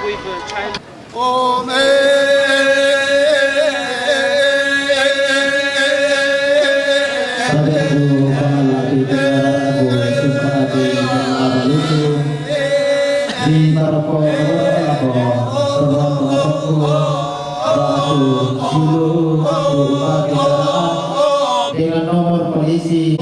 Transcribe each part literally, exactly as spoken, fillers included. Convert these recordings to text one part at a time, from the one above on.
Sabe ku pala bicara ku suka di abaliku di tarpo ko, teman-temanku, batu silu ku pagi kendaraan dengan nomor polisi.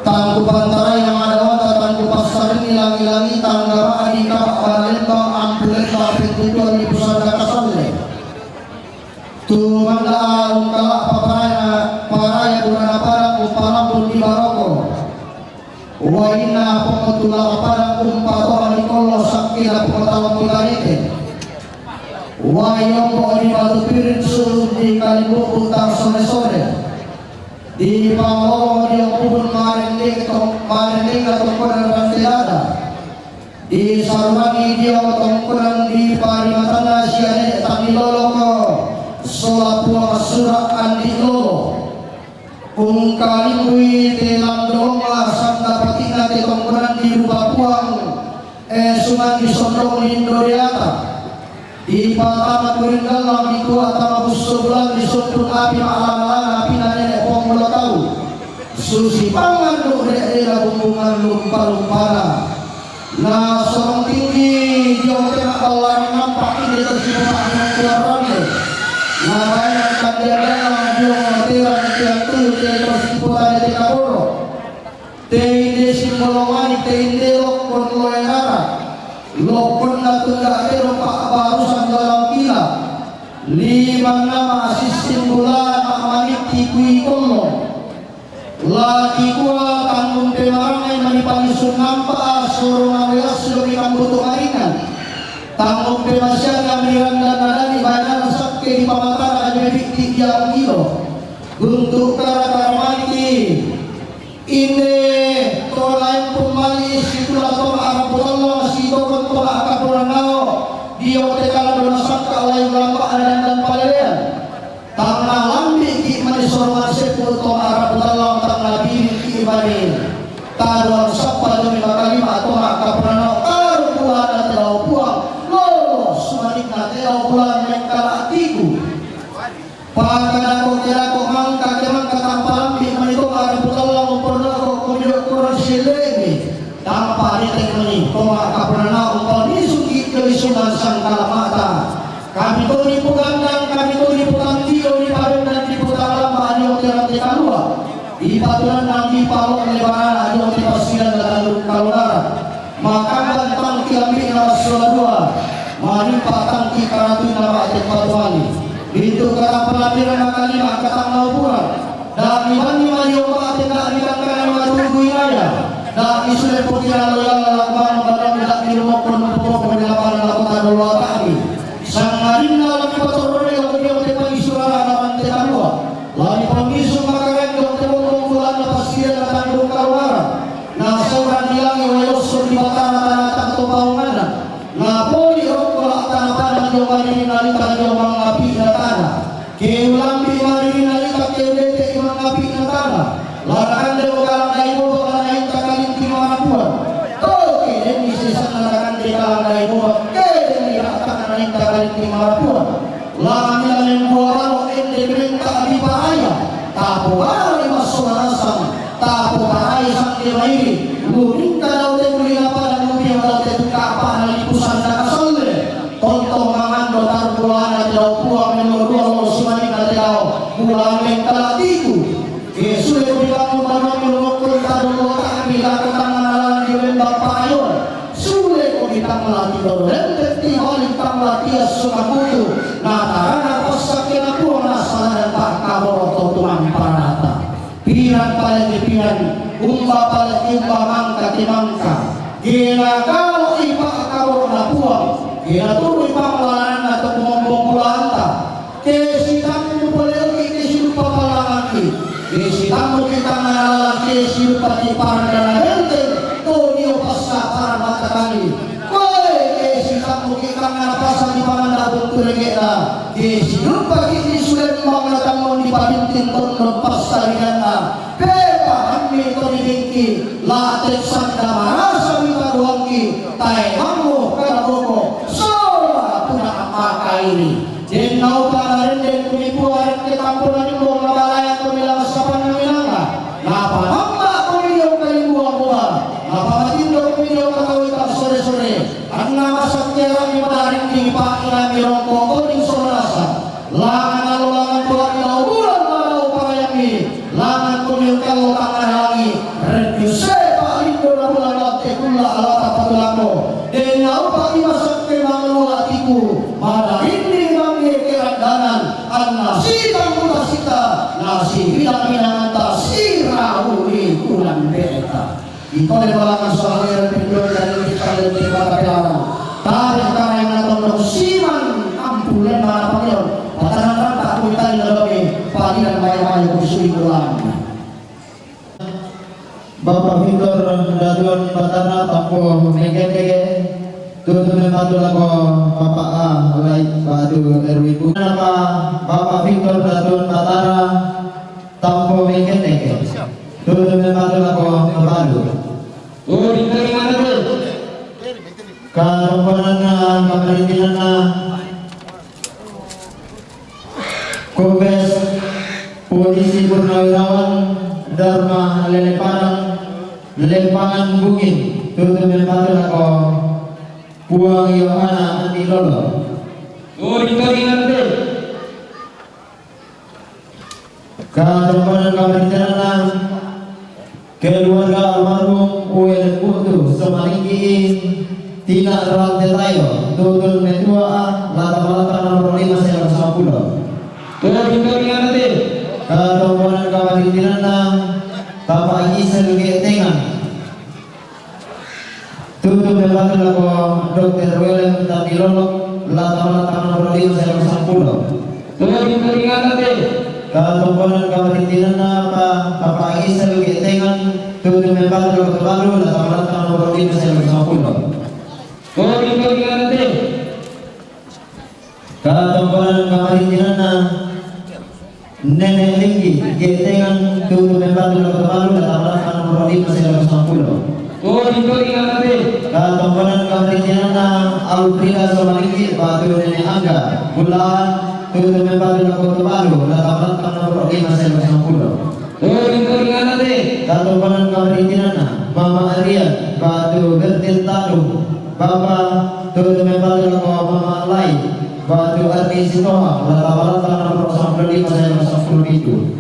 Tangku pantarai yang ada wata, tangku passaringi langi-langi, tangga ma'di kaba' bana lembang, ampu lembang pentutuan di pusanda kasalle. Tu manda ungkala paparaya, paraya burana padang umpalampun di baroko. Wainna pongo tulak padang umpatoa di kollo sakkina pongo tawa mutarite. Wai ombo di batu piring su di kalimbubu tang sore-sore. Di pangolo di ompubun marende tong-, marende tongkonan rante dada. Di sarurangi dio tongkonan di parimatanna siane tang diloloko sola puang sura andi lolo. Ungkalimbui te landolonga sanda patina te tongkonan di rupa puang, e, suman di sondong lindo deata. Di patama kuring gallang di tua tama busso bulan di soppun api ma'lama-lama apina nene' pong ulo tau. Susi pangan lu dela bumbungan lumpa-lumpana. Na sorong tinggi dio te ma'ballang nampak ide tersipu ma'lama keluaranne. Na bayan kandian gallang dio terang tiang tuyu te tersipu tane te kaboro. Te inde simbolongani, te inde lokkon loenara, lokkonna tungga tero pa'barusan dalam kila, limanna ma'sissing bulan ma'manikki kui kollo. La dikua tanggung pemarangai mani palisu nampa soro mawelas siloki kambutu maringan. Tanggung pemasianna miranda nadani bayanana sakke di pamatara aja bitti dia ilo. Guntu kara-kara maniki. Inde to laeng pummali situla to ma'rapu tallo sitokon to ma'kaponanao dio te kala dona sakka laeng lamba'na dandan palelean. Tanna lambiki mani sorong seppu to ma'rapu tallo tanna biringki mani taruang sappa demi makalima to ma'kaponanao taru bulan te lao puang lolo sumanikna te lao bulan mengkala atiku. Pakadako-kadako mangka ke mangka tampa lambi mani to ma'rapu tallo umpornako kumido kurang silemi. Tampa dete mani to ma'kaponanao umpamisuki dio isungan sangkala mata. Kami to dipugandang, kami to diputang dio, dipabendan, diputang lamba dio terang te kalua. Dipatunan nang dipalo lebarana dio te pasidan dan tanduk kalunara. Makamban tangki ambi'na massola dua, manimpa tangki karatu'na ma'teppa tuani. Bintu katampana pirang makalima katang naupuran. Da'mi banni mario ma'te da'mi tangkana matudu inaya. Da'mi sule pokira loyalla lakmanu badami da'mi lumokko nupokokko di lapangan lakota dolo ata'mi. Sangadinna lami patorrone lako dio te pagi surara na mante tanua. Lani pammisu makarenno te bombong bulanna passirenna tanggung kaluara. Nasaurang di langi wae osso di batara tana tanto paunganna. Napoli rokko la tana pada dio maririnna lita dio mangapi'na tana. Ke ulambi maririnna lita ke udete mangapi'na tana. La nakande mo kalang dai boba la nainta kalinti marapuan. Toke denni sesanna nakande kalang dai boba ke denni ra'tana nainta kalinti marapuan. Lami laleng buaralo ende menta dipaaya, tapobarai massola nasang, tapobarai sangke mairi, lumingka dao te muli lapa dan lumia dao te tukka apa na lipusan na kasalle, tontong mangando tarbulana te dao puang melo dua lo sumanina te dao, bulan mengkalatiku. Ke sule ko dibangun banua melo mokkol tado lo ta'mi lako tangan alang di bemba payon. Sule ko ditamlati dolo lenteti balik tamlati esso makutu. Natarana passakke na puang nasala dan pakkaboro to tumamparata. Pirang pale ke pirang, umba pale ke umba mangka ke mangka. Gena kalo ipakkaboro na puang, gena turu ipanglalanna to kumombong pulanta. Ke sitammu pole oki ke sirupa pallamanki. Ke sitammu ki tangnga lalang ke sirupa ki parang dana benteng. To dio passa parang mata kami. Koe ke sitammu ki tangnga pasa di parang da buntu regena. Ke sirupa ki di sulembang na tammon di pabinting tondon passa ringanna. Pepahammi to di bingki. La teksanda marasa mita doangki. Tae mammu kada boko. Sola puna maka ini. Dennaupa narendeng kumipua rette tampuna nimbong nabalayang kumilanga sapanna milanga. Napanamma kumidio kalimbuang boba. Napamatindo kumidio katawi tassore-sore. Anna masakkiarami madarinding pa'inami rongko koning sonasa. Langan allo langan tuani lau bulan manau parayami. Langan kumidio kallo tangan langi. Renti Pagi masak memang luatiku, madarinni mangge kerandangan, anna sitang mutasita, nasi bilang-bilang anta sirauli kulan beta. Itole balangan soal pinduan dan inti kalian di kota pelarang. Tarik tarik na tondong siman ampulen mana pangilon. Patanan rampak kuitali na domi, padinan maya-maya kusui bulan. Bapak Victor Datuan Batara tampo mengkendeke, tutu mempatu lako Bapak A, lai batu Erwin Bu. Napa Bapak Victor Datuan Batara tampo mengkendeke, tutu mempatu lako Bapak Lu. Oh, di mana tu? Karombonan, ah, kamarintinanna. Kombes Polisi Purnawirawan Dharma Lelepanan, Lempangan Bungin, tutu mempatu lako Puang Yohana Andi Lolo. Oh, di mana tu? Katomponan kamarintinanna keluarga almarhum Uwe Putu Somalinggi, Tina Rante Tayo, tutun metua, lata malata nomor lima saya sepuluh. Katomponan kamarintinanna Bapak Gisel Getengan. Tutu mempatu lako Dokter Welem Tandilolo, lata malata nomor lima saya sepuluh. Tutu mempatu. Katomponan kamarintinanna pa Bapak Gisel Getengan, tutu mempatu lako Tobalu, lata malata nomor lima saya sepuluh. Tutu mempatu. Katomponan kamarintinanna Nenek Linggi, Getengan, tutu mempatu lako Tobalu, lata malata nomor lima saya sepuluh. Katomponan kamarintinanna Alfrida Somalinggi, batu Nenek Angga, Bulawan, tutu mempatu lako Tobalu, lata malata nomor lima saya sepuluh. Katomponan kamarintinanna Mama Arian, batu Bertin Tadung, Bapa, tutu mempatu lako Mama Lai, batu Arni Sitoha, lata malata nomor sepuluh lima saya sepuluh pitu.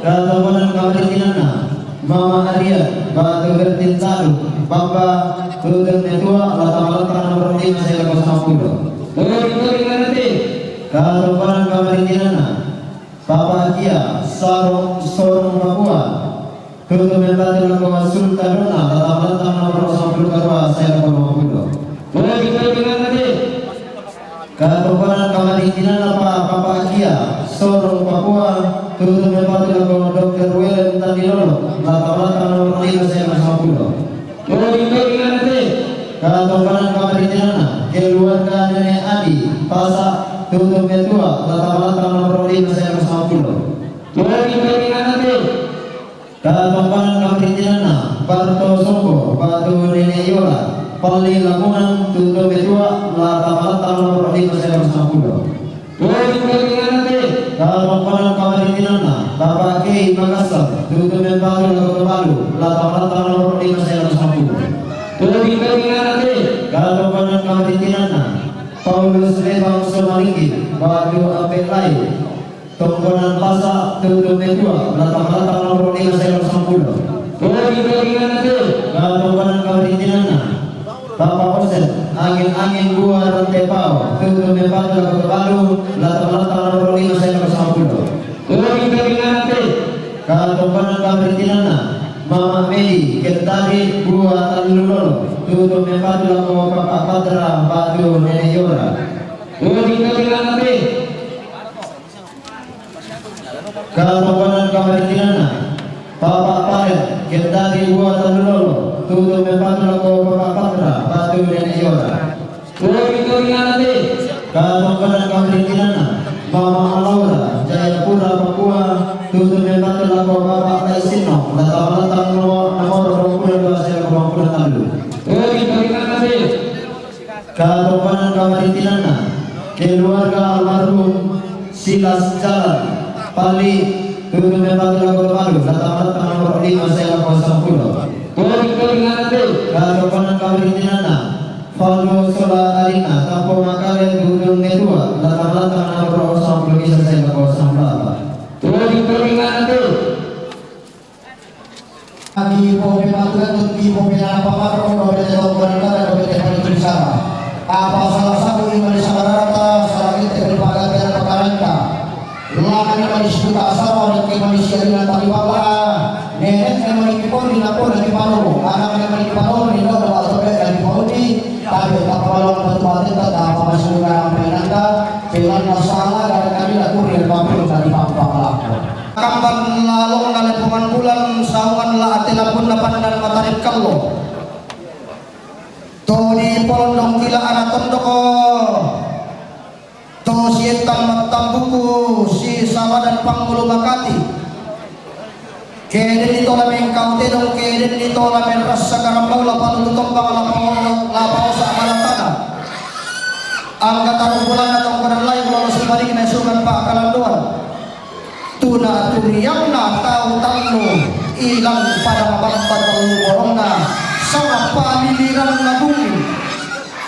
Katomponan kamarintinanna Mama Arian, batu Bertin Tadung, Bapa, tutu metua, lata malata nomor lima saya sepuluh. Katomponan kamarintinanna Papa Akia, Sarong, Sorong Papua. Tutu mempatu lako Sultan Dona, lata malata nomor sepuluh karua, saya lako lima puluh. Katomponan kamarintinanna pa Papa Akia, Sorong Papua. Tutu mempatu lako Dokter Welem Tandilolo, lata malata nomor lima saya sepuluh. Katomponan kamarintinanna keluarga Nenek Adi, Pasa, tutu metua, lata malata nomor lima saya sepuluh. Katomponan kamarintinanna Barto Sombo, batu Nenek Yola, Palli Lamunan, tutu metua, lata malata nomor lima saya sepuluh. Katomponan kamarintinanna Bapak Kei Makassar, tutu mempatu lako Tobalu, lata malata nomor lima saya sepuluh. Katomponan kamarintinanna Paulus Lebang Somalinggi, batu Ape Lai, Tongkonan Pasa, tutu metua, lata malata nomor lima saya sepuluh. Katomponan kamarintinanna Papa Osen, Angin-angin Bua Rante Pao, tutu mempatu lako Tobalu, lata malata nomor lima saya sepuluh. Katomponan kamarintinanna Mama Medi, Kentari Bua Tallulolo, tutu mempatu lako Papa Patra, batu Nenek Yora. Katomponan kamarintinanna Papa Paren, Kentari Bua Tallulolo, tutu mempatu lako Papa Patra, batu Nenek Yora. Katomponan kamarintinanna Mama Laura, Jayapura, Papua, tutu mempatu lako Papa Laisino, lata malata nomor, nomor dua puluh dua saya dua puluh satu. Katomponan kamarintinanna keluarga almarhum Silas Jalan, Palli, tutu mempatu lako Tobalu, lata malata nomor lima saya lako sepuluh. Katomponan kamarintinanna Faldo Sola Alina, Tampo Makale, tutu metua, lata malata nomor sepuluh bisa saya lako sepuluh. Di po pematuran di po pinapamaro do bete tongkonan kada do bete panitu di sana. Apa salah satu iman di samarata, salah itu di pagata pakaranta. Lana ni mani suta asara orang ke manusia di nata di baba. Nenek ni mani kipon di napo na di pano. Anak ni mani kipon di napo na di pano. Tapi apa lawan batu batu kata apa masuk dalam penata. Pelan masalah dari kami la kurir papil dari papa pelaku. Kamban lalong na lepongan bulan saungan la atelapun na pandan matarik kallo. To di polondong kila ana tondoko. To sientan mattambuku si sawadan pangulu makati. Keden di tola mengkau tedong, keden di tola merasa karambau la palu tombang la pao-, la paosa malatana. Angka tarung bulan na tongkonan lain lalu sebalik na sukan pa kalanduan. Tuna turiang na tau tanu ilang pada mabampat tanu borongna sama paliliran na bumi.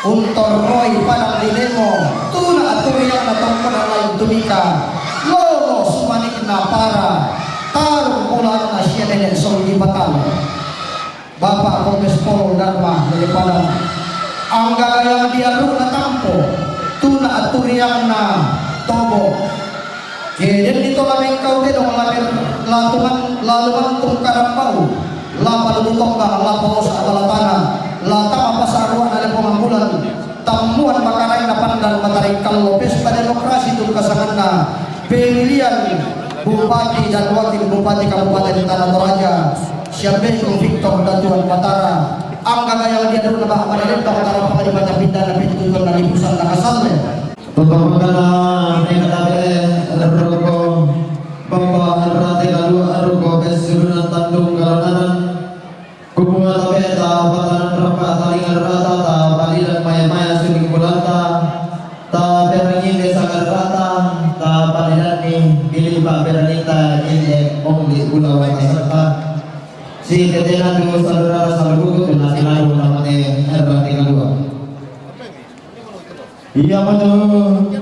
Untor roi padang di demo tuna turiang na tongkonan lain tumika. Lolo sumanik na para tarung bulan na sia nenek song di batang. Bapak Kombes Pol Dharma dari Padang. Angga gayang diaru na tampo, tuna aturiang na tobo. Keden di tola mengkau tedong lamen latuman laluman tung karambau. Lapa lutu tongga, lapa osa balatana, lata mapasarua na lepo mambulan. Tammuan makarain na pandan matarik kallo pesta demokrasi tung kasanganna. Pemilihan Bupati dan Wakil Bupati Kabupaten Tanah Toraja, Siambengu Victor Datuan Batara, angka gaya dia dulu nama Madalem Batara Pangadi Mata Pindah Nabi Tujuan dari Pusat Lakasalle. Totopakana neka tabe ruko bamba harate kalu ruko kesudunan tandung kalananan. Kumua tapeta patanan rapa talingan rata ta palidan maya-maya suling bulanta ta perangin desa rata ta palidan ni pilih pa peranita inde omli ulawan kasata. Si ketena tu saudara salubuku tu nasi lalu namate erba tiga dua. Iya betul.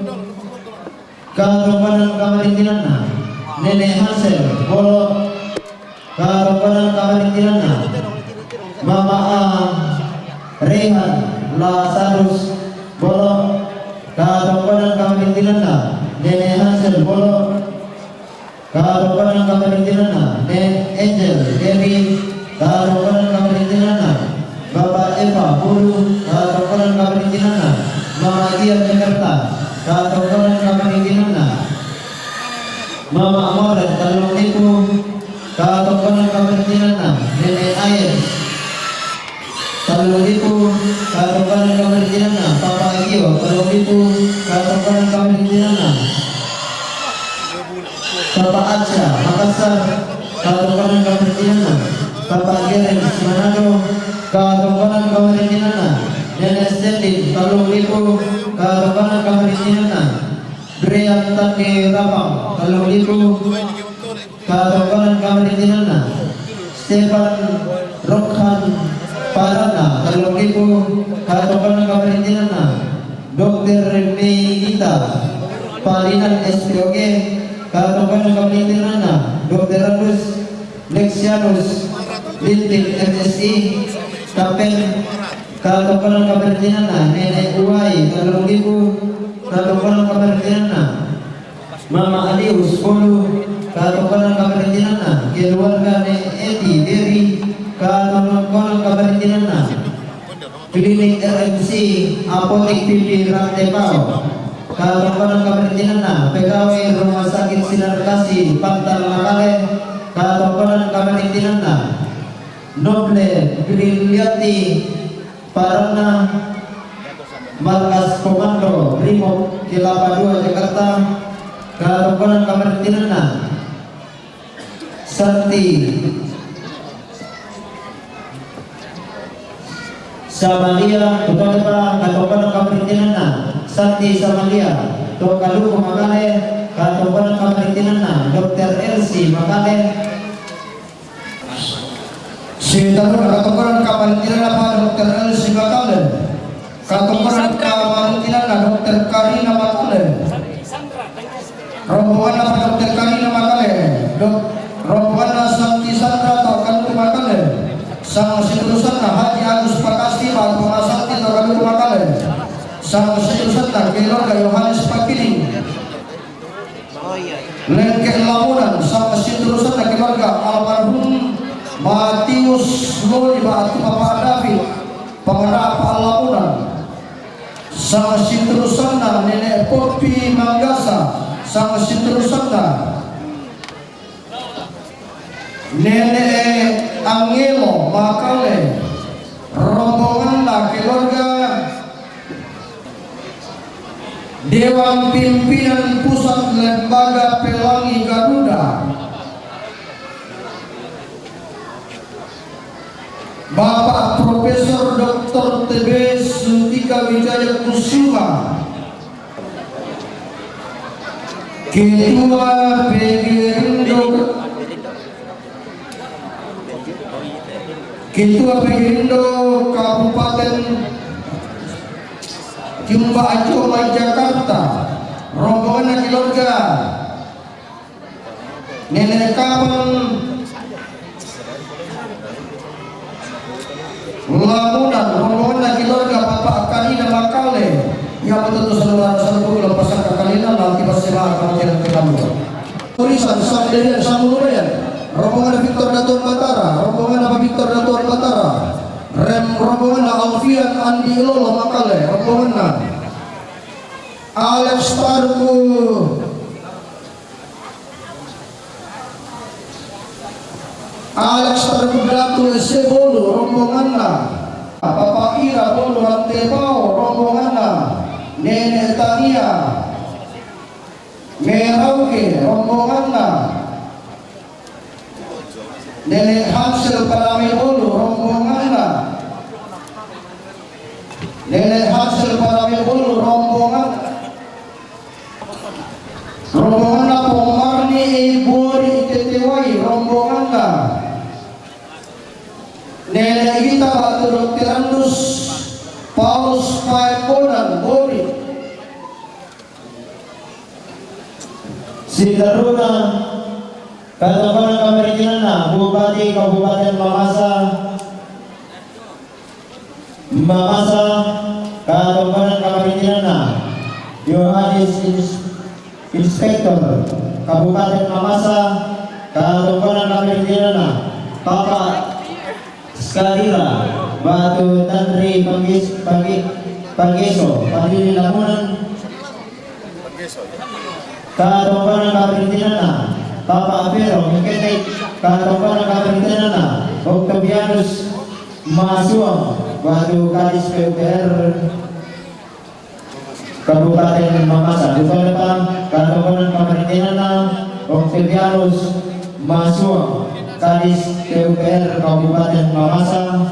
Katongkonan kamarintinanna Nene Hansel Bolo. Katongkonan kamarintinanna Mama A Rehan Lazarus Bolo. Katongkonan kamarintinanna Nene Hansel Bolo. Katongkonan kamarintinanna Nene Angel Devi. Katongkonan kamarintinanna Baba Eva Bulu. Katongkonan kamarintinanna Mama Gia Jakarta. Katongkonan kamarintinanna Mama Amore tallung lipu. Katongkonan kamarintinanna Nene Air tallung lipu. Katongkonan kamarintinanna Papa Agio tallung lipu. Katongkonan kamarintinanna Papa Aca Makassar. Katongkonan kamarintinanna Papa Gereng Manado. Katongkonan kamarintinanna Nene Stanley tallung lipu. Katongkonan kamarintinanna Brian Tandi Rapang tallung lipu. Katongkonan kamarintinanna Stefan Rokhan Parana tallung lipu. Katongkonan kamarintinanna Dokter Megita Palinan S P O G. Katongkonan kamarintinanna Dokter Agus Lexianus Linting M S I Kapen. Katongkonan kamarintinanna Nene Uai tallung lipu. Katongkonan kamarintinanna Mama Alius Polu. Katongkonan kamarintinanna keluarga Ne Eti Devi. Katongkonan kamarintinanna Klinik R M C Apotek P P Rantepao. Katongkonan kamarintinanna pegawai Rumah Sakit Sinar Kasih Pantal Makale. Katongkonan kamarintinanna Noble Brilianti Parana Markas Komando Brimob Kelapa Dua Jakarta. Katongkonan kamarintinanna Santi Samalia, Kutalepa, katongkonan kamarintinanna Santi Samalia, to Kaluku Makale. Katongkonan kamarintinanna Dokter Elsi Makale. Sitaru katongkonan kamarintinanna pa Dokter Elsi Makale. Katongkonan kamarintinanna Dokter Karina Makale. Rombonganna pa Dokter Karina Makale. Dok-, rombonganna Santi Sandra to Kaluku Makale. Sangsiurusanna Haji Agus Pakasti, Pak Pamasati, Torabiru Makale. Sangsiurusanna keluarga Yohanes Pakiding, Lengke Lamunan. Sangsiurusanna keluarga almarhum Matius Loli, Pak Bapak David, Pengerapa Lamunan. Sangsiurusanna Nenek Popi Manggasa. Sangsiurusanna Nenek Angelo Makale, rombonganna keluarga, Dewan Pimpinan Pusat Lembaga Pelangi Garuda, Bapak Profesor Doktor T B Sutika Wijaya Kusuma, Ketua P G Rindo, Ketua P G Rindo Kabupaten Jumba Acoma, Jakarta, rombongan keluarga, Nenek Kaman Lamunan, rombongan keluarga Bapak Karina Makale, yang betul-betul saudara satu lepasan ke Karina, nanti pasti bakal jalan ke kamu. Tulisan, Samderian, Samulurean, rombongan Victor Datuan Batara, rombongan apa Victor Datuan Batara, rem, rombongan Alfian Andi Lolo Makale, rombongan Alex Tarku, Alex Tarku Datu S C Bolu, rombonganna. Bapak Ira Bolu Rantebao, rombonganna. Nenek Tania Merauke, rombonganna. Nenek Hansel Padame Bolu, rombonganna. Nenek Hansel Padame Bolu, rombonganna. Rombonganna Pomarni Bori Tetewai, rombonganna. Nenek Gita Batu Dokter Andus Paulus Paembonan Bori. Sitaruna, katongkonan kaparikinanna, Bupati Kabupaten Mamasa, Mamasa, katongkonan kaparikinanna, Yohanes Ins-, Inspektor Kabupaten Mamasa, katongkonan kaparikinanna, Papa Skarira, Batu Tanri Panggis-, Panggi-, Panggeso, Padili Lamunan, katongkonan kaparikinanna, Papa Apero, Miketek, katongkonan kaparikinanna, Octavianus Masuang, Batu Kadis P U P R, Kabupaten Mamasa, Dupa Depan, katongkonan kaparikinanna, Octavianus Masuang, Kadis P U P R Kabupaten Mamasa,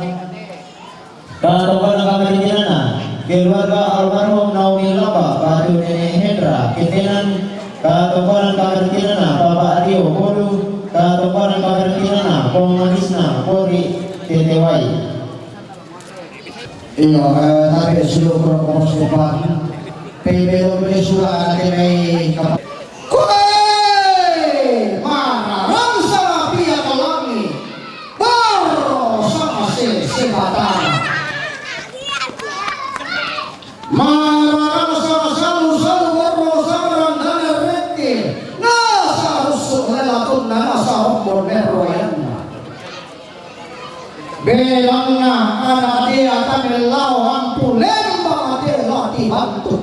katongkonan kaparikinanna, keluarga almarhum Naomi Lapa, Batu Nenek Hendra, Ketenan, katongkonan kaparikinanna, Bapak Rio Bolu, katongkonan kaparikinanna, Pong Manisna, Pori, Tetewai. Iyo, eh, tapi sebelum berkongsi, Pak, P B L B sudah ada kena kapa-, Koe! Mararangsa pia kalangi, barro sama se sebatara. Mararangsa salu-salu barro sama randana reke, nasa rusu lelatunna, nasa rombon merro yanna. Belanna ana dea tamellao ampu lemba dea tibantu.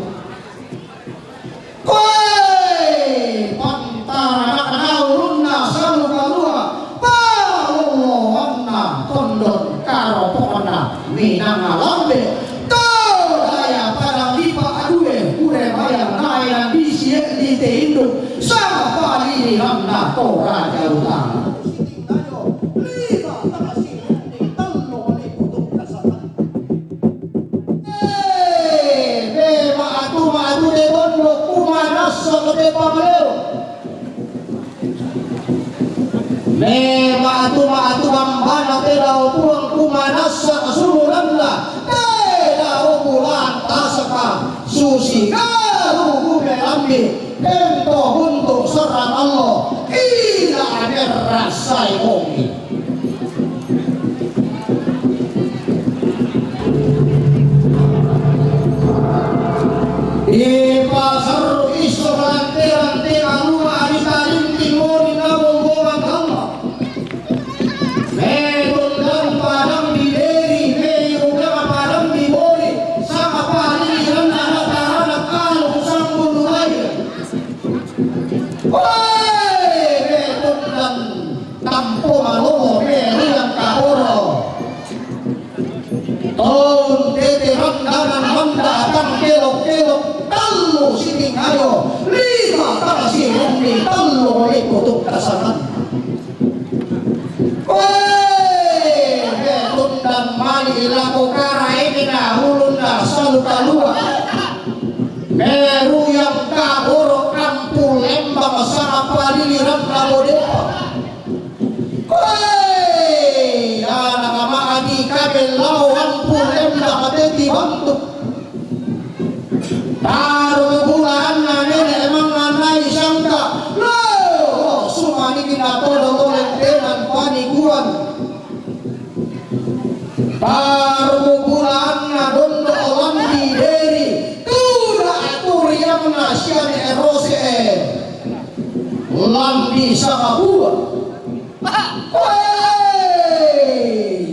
Koe pantara nakanaulunna salu kalua, palolloanna tondon karopona minanga lambe. To daya padang lipa adue, ure mayang nae nandisi di te induk, sapa lili lanna to raja utang. Lima tasi ending tallo lipu tungka sata. Eh, be ma'atu-ma'atu de tondok kumanassa ko te pamaleo. Me ma'atu-ma'atu bambana te dao puang kumanassa kasuluranna. Te dao pulang tasaka susi garu gume lambi. Dento untuk serang Allah. Ila merasai bongi. Pomalomo meru yang kaboro. Toun tete randanan manda atang kelok-kelok tallu sitingayo lima tang sirendi tallu molekko tukkasangan. Weh, tundan mali lako karaengna hulunna salu kalua. Meru yang kaboro ampu lembang sama paliliran labo depa. Koi, anak ama adi kabel lao ampu lembang teti bantuk. Taru bulanna nene emang anai sangka. Lo, sumani kina todo toleng teman panikuan. Taru bulanna dondo lambi deri. Tura turiangna siane erose. Lambi sama buah. Woi,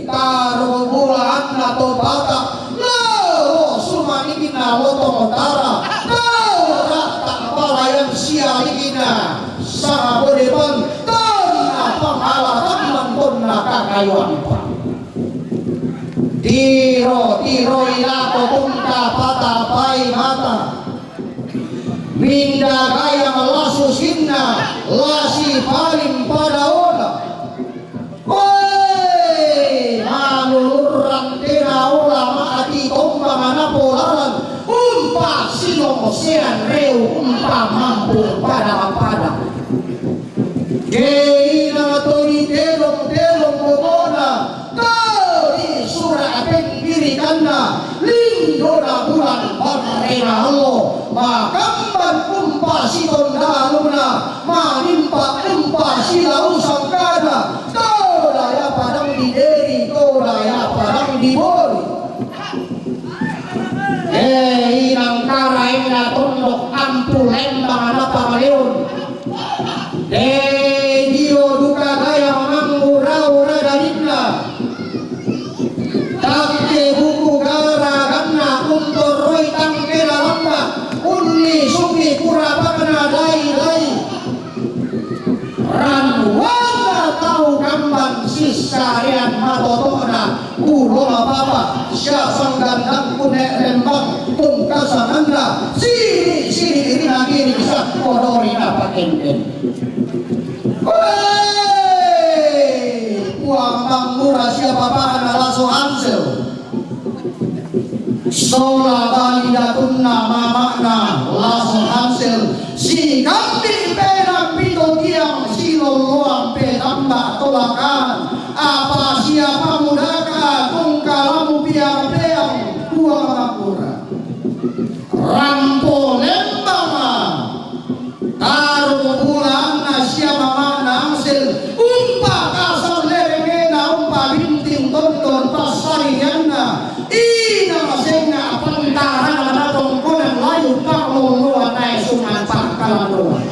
taro bulaanna to Batak, lao sumaninna lotong tara, tau rata palayan sialinna, sanga bodepan, tonna pangala tamman tonna kakayuanpa. Tiro, tiro ilako tungka pata pai mata. Minda gayang lasu sinna, lasi paling padaona. Woi, manulurang tena ola ma'ati tombang napolalan, umpa silong sean reu umpa mampu pada-pada. Keina toni telong-telong bobona, toni sura penggirikanna, lindona bulan barrena allo, makamban umpa sitondaluna, manimpa umpa silau sangkana, toda ya padang di deri, toda ya padang di bori. Eh, inang karaenna tondok ampu lembang napamaleon. Dei dio duka gaya manggura-ura dalinna. Takke buku garaganna untorroi tangke lalamba, unni supi kurapakna dai-dai. Rannuanna tau kamban sissarean matoto'na, ulo mapapa, sia sanggannang kunne lembang, tungkasanganna, siri-siri rina giri, sakkodori napakenden. Woi, Puang Manggura sia papa'na Laso Hansel. Sola bali datunna mama'na Laso Hansel, sikambi penampi to tiang silolloang petamba tolakan, apa sia pamudaka tungkalamu piang-peang Puang Manggura. Rampo lembanga. Tarung bulanna sia mama'na Angsel, umpa kasar lerengena, umpa binting tondon passarianna, inang senga pantarana natongkonan layu pangolloan nae sungan pakkalandoan.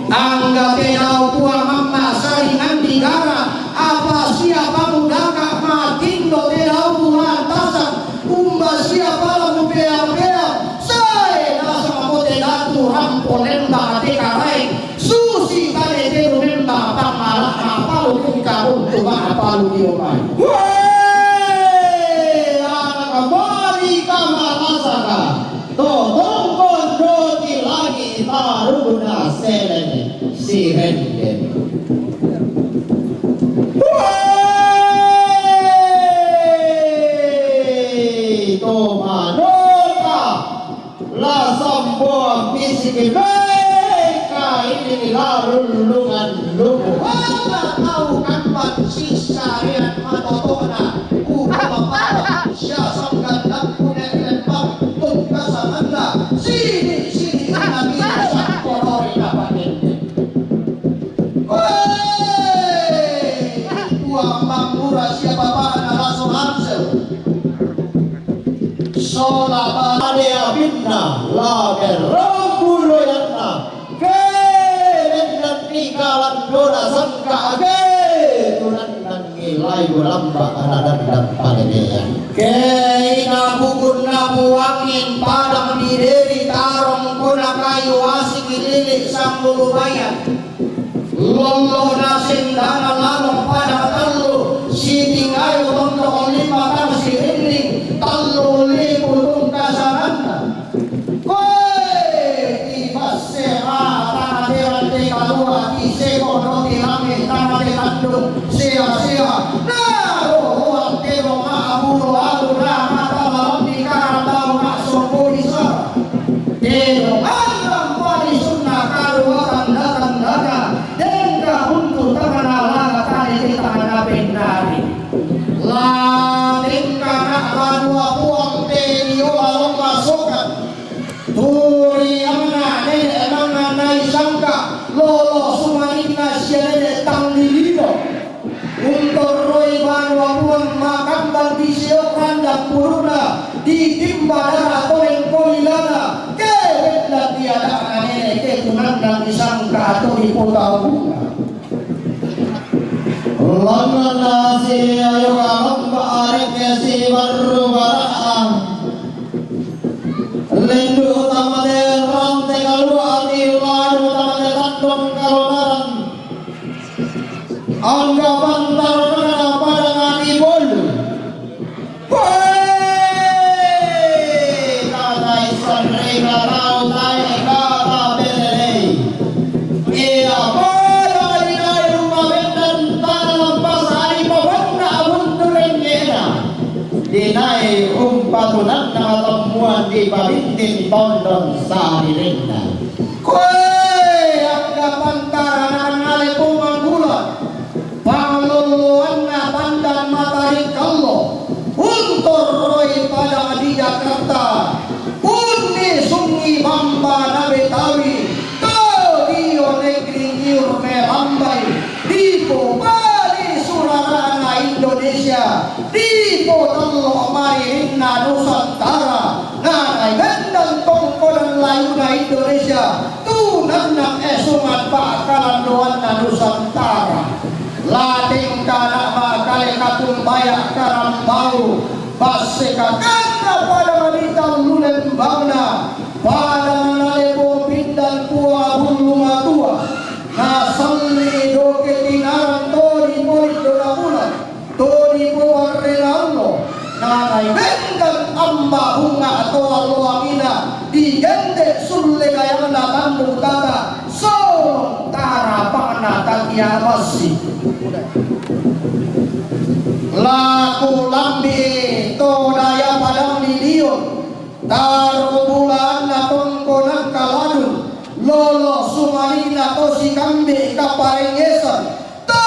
Angga tedau Puang Amma saringan digara, apa sia pamudaka matindo tedau bulan tasak, umba sia pala mupeang-peang, sae nasang mote datu rampo lemba te karaeng, susi kale teru memba pamala mapalu kungka untu mapalu dio mai. Woi, anak mari kama rasaka, to tongkon doti lagi taruna selene sirenden. Woi, to manoka, la samboang bisiki meka ini ni larulungan luku. Wala tau kamban sisarian matotona, upa mapala, sia sanggan dan kune lembang, tungkasanganna, sini, sini, nabi, sakkorori napakende. Woi! Puang Manggura sia papa'na Laso Hansel. Sola bade abinna, la berrombu loyanna, ke nennan nikalandona sangka age tunannan. Nilai ulamba ana dandang palenean. Keina bukunna buangin padang di deri tarong kona kayu asik lilik sanggulu bayan. Lollo nasendana Sia-sia na rohoan tedong ma'bulo alu na matamalammi karambau ma'sombo bisara. Tedong annang palisunna karuatan datang-datang, dengka untuk tangan Allah tadi kita na pendari. La tengka na banua puang te dio lalong masokan. Turianna nene' mangnganai sangka, lolo sumaninna sia nene' tang lilino. Untorroi banua puang makambang disio randang puruna, ditimba dara toleng kolilana, ke benda tiadana nene' ke tunanna disangka atau dipotau. Langnganna si ayo kalamba areke si barru bara'a. Lendu' tamate rante kalua ati lanu tamate tandong kalonaran. Angga pantarana pada ngati bolu. Woi, tatai sanrena tau tae kata belelei. Ia pada dinae rumah bendan tanah pasari pabanna abuntu rengena. Dinae umpatunanna matemmuan di pabintin tondon sarirenna. Koe angga pantarana nale pomanggulan. Pangolloanna pandan matarik kallo, untorroi padang di Jakarta, unni sungi bamba na Betawi, to dio negeri ngiur melambai, dipo bali surarana Indonesia, dipo tello maririnna Nusantara, nanai bendang tongkonan layuna Indonesia, tunanna esungan pa'kalandoanna Nusantara. La tengkana ma'kale katumbaya karambau, basse kakanna pada manita lulembangna, pada manale pong pindan pua bullu matua, nasalli doke tinarang to dipoli dona bulan, to dipowarrena allo, nanai bengkang amba bunga to alloangina, digente sulle gayangna tandu tata, Song tarapangna takia bassi. Laku lambi to daya padang di Dion, taro bulaanna tongkonang kaladun, lolo sumalina to sikambe kaparengesan, to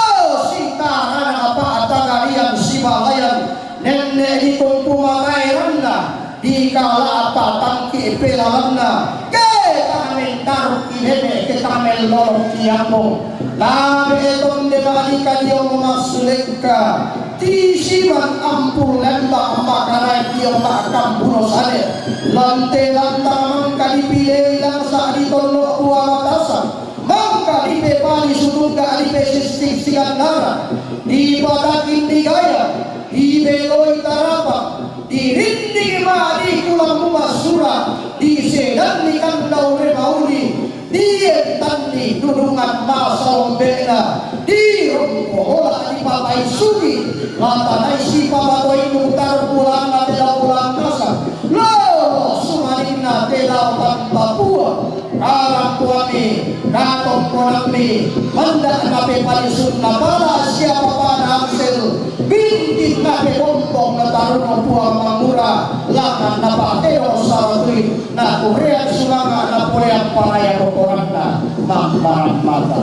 sitarana apa atagarian sibalayan, nenne ditumpu mataeranna, Dikala apa tangki pelalanna, ke tang mentaruki nene ke tang mellolongki ambo. Labe tonde ma'dika dio massulekka, tisiman ampun lembang makanai dio ma'kambuno sale. Lante lantang mangka dipilei langsa di tollo dua matasan. Mangka dipepali sutungga dipesissing sigannara, dipataking digaya, dibeloi tarapang, dirinding ma'di kulambu massura, disedanni kandau remauli, dientanni dudungan masa lombe'na, dirongko bola dipapaisuni, matanai sipapatoinnu tarbulanna tedau bulan masa, lo sumaninna tedau tanpa puang. Karang tuanni, katongkonanni, menda napepalisunna pala siapa pada Amsel, bintin napepompong nataruno Puang Mangura, langan napateo salatui, nakurean sumanga napolean palaya kokoranna, mambarang mata.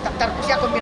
Taktar ko siya kung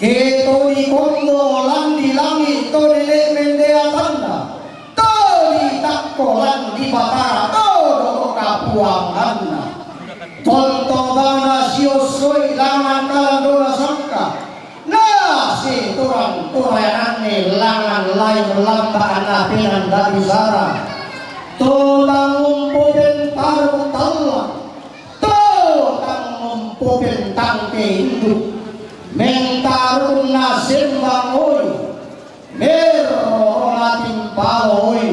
Ke to di kondo lan di langi' to dene' mendeatanna, to di takko lan di batara to doko kapuanganna. Tonto bana siossoi langan kalandona sangka, na setorang torayananne langan laing lamba' annapenan dadi sara. To tangumpopen taro talla, to tangumpopen tangke indu', mentarunna sembang oi, merro natimpaloi,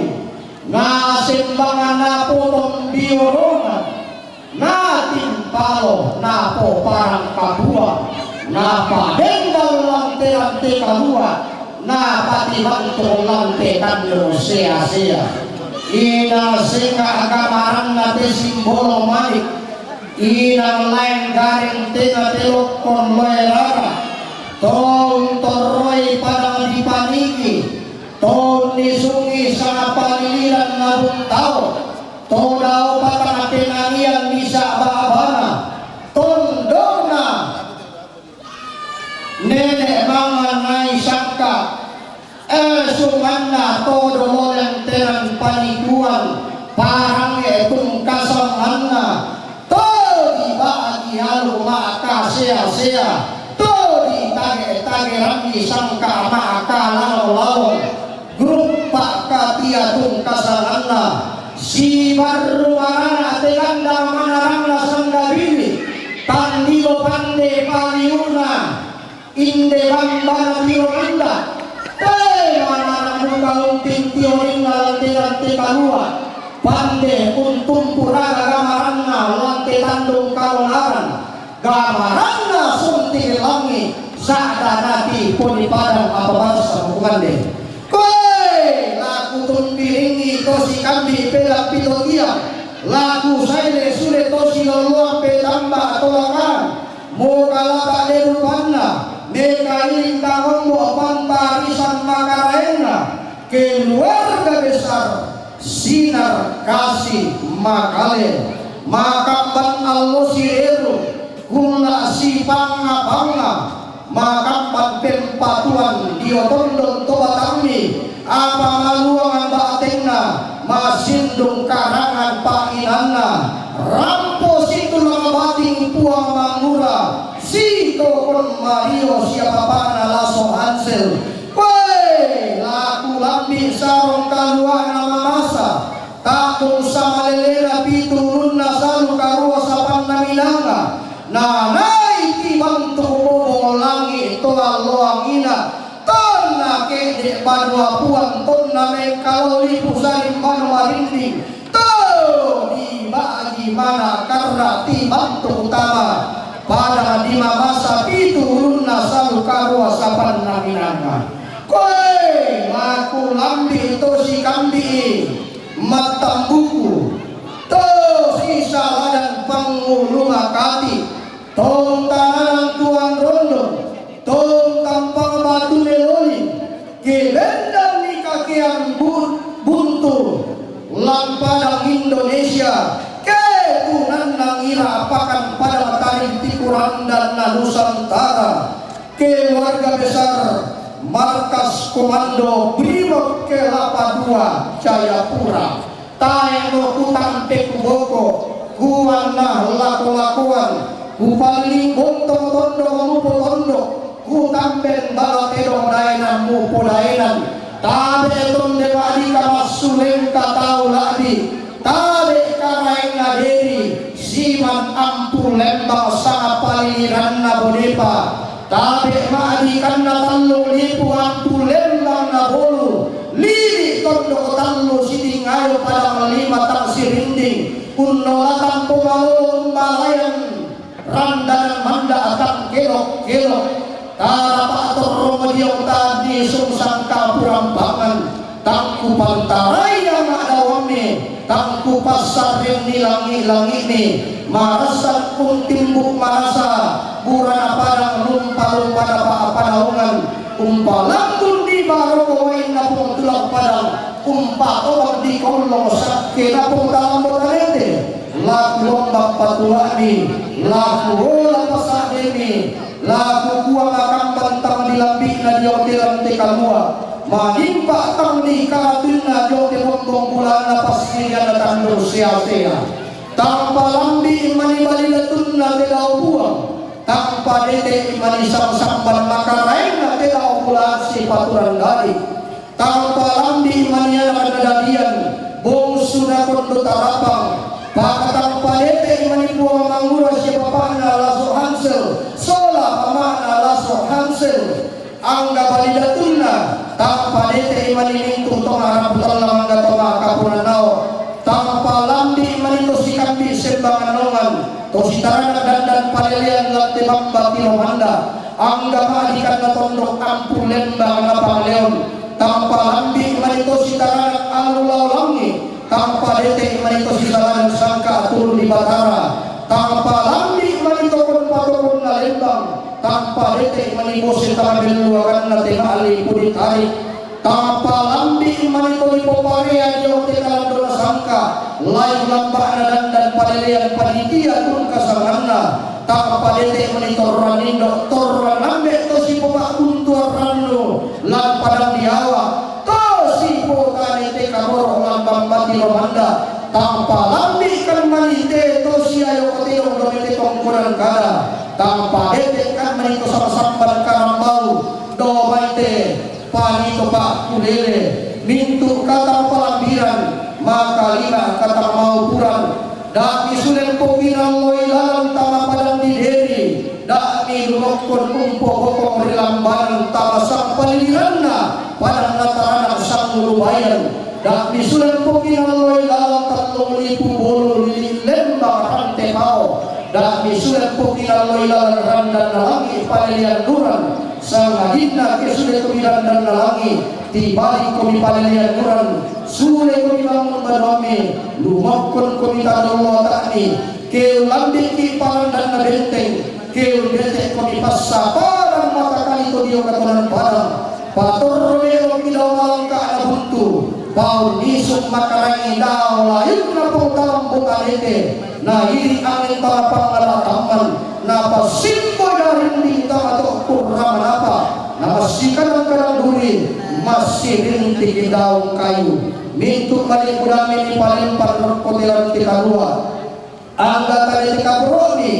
na sembanganna potong biorona, natimpalo napoparang kapua, napadendal lante-lante kalua, napatibantu lante tanro sea-sea. Ina senga' gamaranna te simbolo manik, inang laeng gareng tenga telokkon loe rara, to untorroi padang dipaniki, to unnisungi sangapaliliran na buntao, to dao patang penanian misa' ba'bana, tondonna nene' mangan nai sangka, esunganna to dololeng tenan panikuan, parange tungkasanganna, to diba'gi alu ma'kasea-sea, to ditage-tagerangi sangka ma'kalalo-lalo, grup pa'katia tungkasanganna, sibarru barana teganda manarangna sanggabili, tandilo pande paliuna, inde bambana tiro anda, te manarang muka unting tiorinna lante-lante kalua, pande untumpu raga gamaranna lante tandung kalonaran, gamaranna sunti langi, sa'da nati poni padang apa bangsa hukumande. Koe, laku tumbiringi to sikambi pela pito tiang, laku saile sule to siloloang petamba tolakan, mokalapa lerupanna, mekailing tangombo pantarisan makaraenna, keluarga besar Sinar Kasih Makale, makabban allo sireru, kulla sipanga-panga, makabban pempatuan dio tondon to batammi, apa maluangan ba'tenna, masindung karangan pa'inanna, rampo situlang bating Puang Mangura, sitokon Mario sia papana Laso Hansel. Koe, laku lambi sarong kaluana mamasa, ta'dung samalelena pitu ulunna salu karua sapanna minanga, nanai tibantu bobo langi' to alloangina, tonna ke'de' banua Puang, tonna mengkalao lipu saring banua marinding, to diba'gi mana karra tibantu tama padang di mamasa pitu ulunna salu karua sapanna minanga. Koe, makulambi to sikambi'i mattambuku, to sisaladan pangngulu makati, tong tananan tuan rondo, tong tampang batu meloli, ke bendanni kakeang bu-, buntu lan padang Indonesia, ke tunannang ira pakan padang taring tikurang dan Nusantara, keluarga besar Markas Komando Brimob Kelapa dua Jayapura. Tae' mo kutampe kuboko, kuanna lako-lakoan, kupalling bontong tondok mupo tondok, kutamben bala tedong daenan mupo daenan, tabe' tonde ma'dika massulengka tau la'bi, tabe' karaenna deri, siman ampu lembang sanga paliliranna bodepa, tabe' ma'dikanna tallung lipu ampu lembang na bolu, lili' tondok tallu sidingayo padang lima tang sirinding, unnolatang pomalolo ummalayan randanan manda' tang kelok-kelok, tarapa' torrong diong taddi sungsang kapurampangan, tang kupantarai ana' daoammi, tang kupassarrinni langi'-langi'mi, marassan untimbu' marasa, burana padang lumpa-lumpa dapa-, panaungan, umpalambun di baroko wainna Puang Tulang Padang, umpatobang di kollong sakkena Puang Talambo Tanete, laku lombang Patuami, laku ola pasa'demi, laku kua makambang tang di lambi'na dio te rante kalua, manimpa tang di karatunna dio te bombong bulanna passirianna tandung sea-sea. Tang palambi mani bali datunna te dao buang, tang padete mani samsamban makaraenna te dao bulan sipaturang dadi. Tang palambi mani anak nadadian, bongsu na kondo tarapang, pakatang padete mani puang mangura sia bapakna laso Hansel, sola mamana laso Hansel, angga bali datunna, tang padete mani mintu tonga rapu tellang angga tonga kapunanao, tang palambi mani to sikambi sembang anongan, to sitaranak dandan palelean latte bamba tiro manda, angga madikanna tondok ampu lembang na pangaleon, tang palambi mani to sitaranak alu lao langi, tang padete mani to sitaranak sangka turun di Batara, tang palambi mani to kon patokon na lembang, tang padete mani bose tang belluakanna te ma'li pudi tarik, tang palambi mani to di poparea dio te kalandona sangka, lain lambakna dandan palelean panitia tun kasanganna, tang padete mani torran indo, torran ambe to sipopa'buntuan rannu, lan padang diawa, to sipotane te kaboro lambang bati romanda, tang palambi kan mani te to siayo kotedong domete tongkonan kada, tang padete kan mani to samsamban karambau, do mai te panito pa'kulele, mintu kata palambiran, makalima kata maupuran, da'mi sulempo kinalloi lalan tama padang di deri, da'mi lumokkon umpo bokong ri lambanan tama sampaliliranna padang nataranak sangulubayan, da'mi sulempo kinalloi lalan tallung lipu bolu lili lembang rante pao, da'mi sulempo kinalloi lalan randan na langi palelean nuran, sangadinna ke sude to mirandan na langi, tibalik komi palelean nuran, sude komi bangun banuammi, lumokkon komi tadollo ata'mi, ke ulambiki parandan na benteng, ke ulbete komi passaparan mata kali to dio katonan padang, patorro melo mi dao malangka na buntu, paun nisuk makarangi dao layukna pong dalam botanete, na iri angin tama pangala tamman, na pasimbo daring di tama to kurra manapa, na massikanang-kanang duri, massirintik daun kayu, mintu mani kudami ni palempan rokko te rante kalua, angga tane te kaboromi,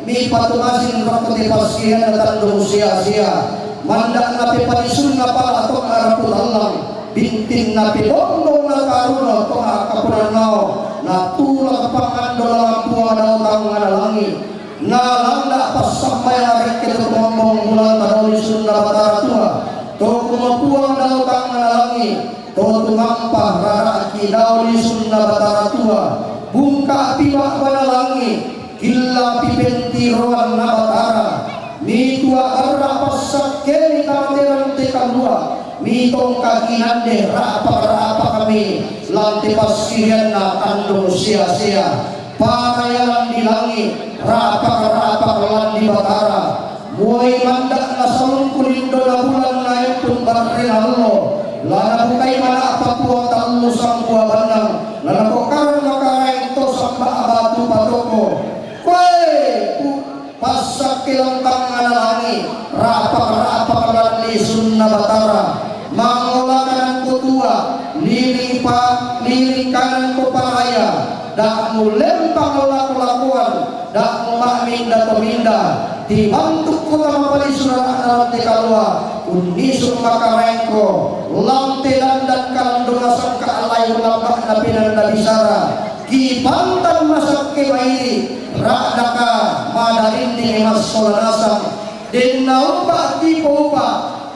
mi patumasin rokko te passiana tandung sia-sia, manda na pe panisunna pala tonga rapu tallang, bintinna pe bombong na karuno tonga kapunannao, na tulak pangando lamang puang dao tangngana langi, na landa passambayang rekke to bombong bulan tadoli sunna batara tua, to kuma puang dao tangngana langi, to tumampa rara'ki dao lisunna batara tua, bungka piba bana langi, killa pipentiroanna batara, mitua arra passakkeni tamateran te kalua, mitongka kinande ra'pak-ra'pakmi, lante passirianna tandung sia-sia, parayalan di langi, ra'pak-ra'pak lan di batara, Muai manda'na salungku lindona bulan naepun barrena allo, la nabukai mana'pa puang tallu sambua bannang, la napokkarang makaraeng to samba batu patoko. Koe, pu-, passakke lantang ana langi, ra'pak-ra'pak lan lisunna batara, mangolakanan ko tua, liling pa-, liling kanan ko paraya, da'mu lempang lako-lakoan, da'mu ma'minda to minda, tibantuk kota mapalisu rara'na lante kalua, unnisung makaraengko, lante dandan kalandona sangka alai ulamba'na pinanda bisara, kipantan masakke mairi, ra'daka madarinding massola nasang, denna upa ki poupa,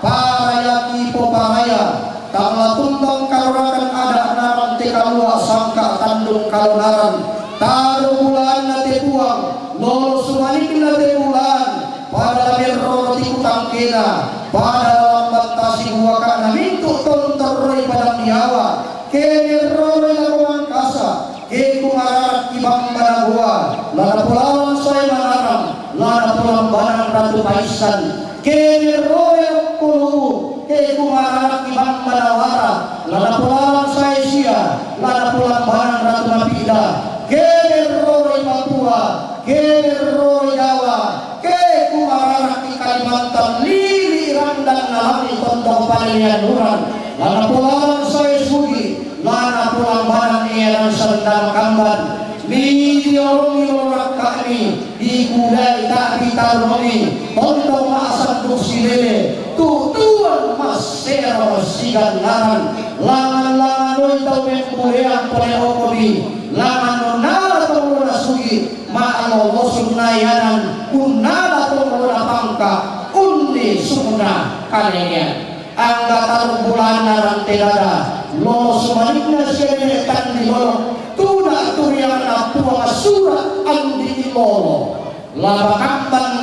paraya ki poparaya, tang la tumbang karorakan ada narang te kalua sangka tandung kalonaran, taro bulaanna te puang, lolo sumanikna te bulaan, pada la merroro tiku tangkena, pada la lambat tasi buakana mintu tontorroi padang diawa, ke merroroi lako mangkasa, Ke kumararak ki bambana goa, la napolalang sae manarang, la napolambanang ratu paissan. Ke merrore okko luwu, ke kumararak ki bambana wara, la napolalang sae sia, la napolambanang ratu mapida. Ke merrore papua, Nalani tondong panilian nuran, lana pulang saya sugi, lana pulang banan iya nan sandang kamban. Mi diorongi lorakka mi, dikudai tapi taroni, tondong masanduk silele, tutuan masero sigannaran, langan-langan noi tau mempuleang pole okomi, langan nonala tongona sugi, ma'lolosunna yanan, unnala tongona pangka, unni sukna kalenean. Angga tarung bulanna rante dada, lolo sumalikna sia nene tandi lolo, tuna turianna Puang sura andi lolo. Laba kamban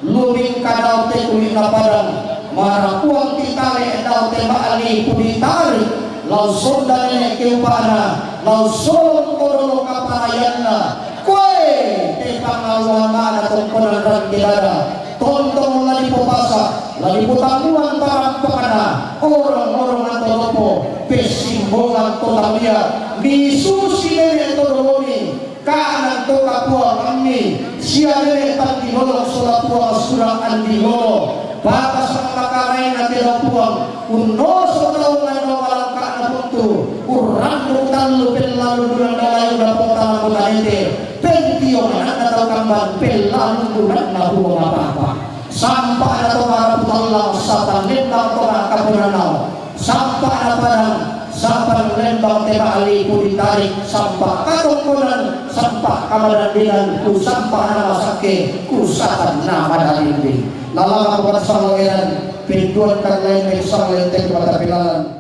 lumingka dao te kuli'na padang, marapuang titale dao te ma'li pudi tali, lao sonda nene keupana, lao solong kodolo kaparayanna, koe te pangaluan mana tongkonan rante dada, tontong la dipopasa, la dipotammuan tarampakna, orang-orang atau lopo, pessimbongan to taulia, misusi nene to doloni, kanan to kapuang ammi, sia nene tandi lolo sola Puang sura andi lolo, pata sangkakaraina te dao Puang, unnoso tau ngandau malangkana buntu, urranduk tallu pellalu dunan dalayu dapong tala kota nete, Pentio mananna tau kamban pellalu bulanna Puang apa-apa. Sampa'na to marapu tallang, sapan lembang to ma'kapunanao. Sampa'na padang, sapan lembang te ma'li pudi tarik, sampa katongkonan, sampa kamadandingan, ku sampa nama sakke, ku sapan nama dalinding. Lalama bukan sanglo eran, penduan kan lain, sanglo ente ku mata pilalan.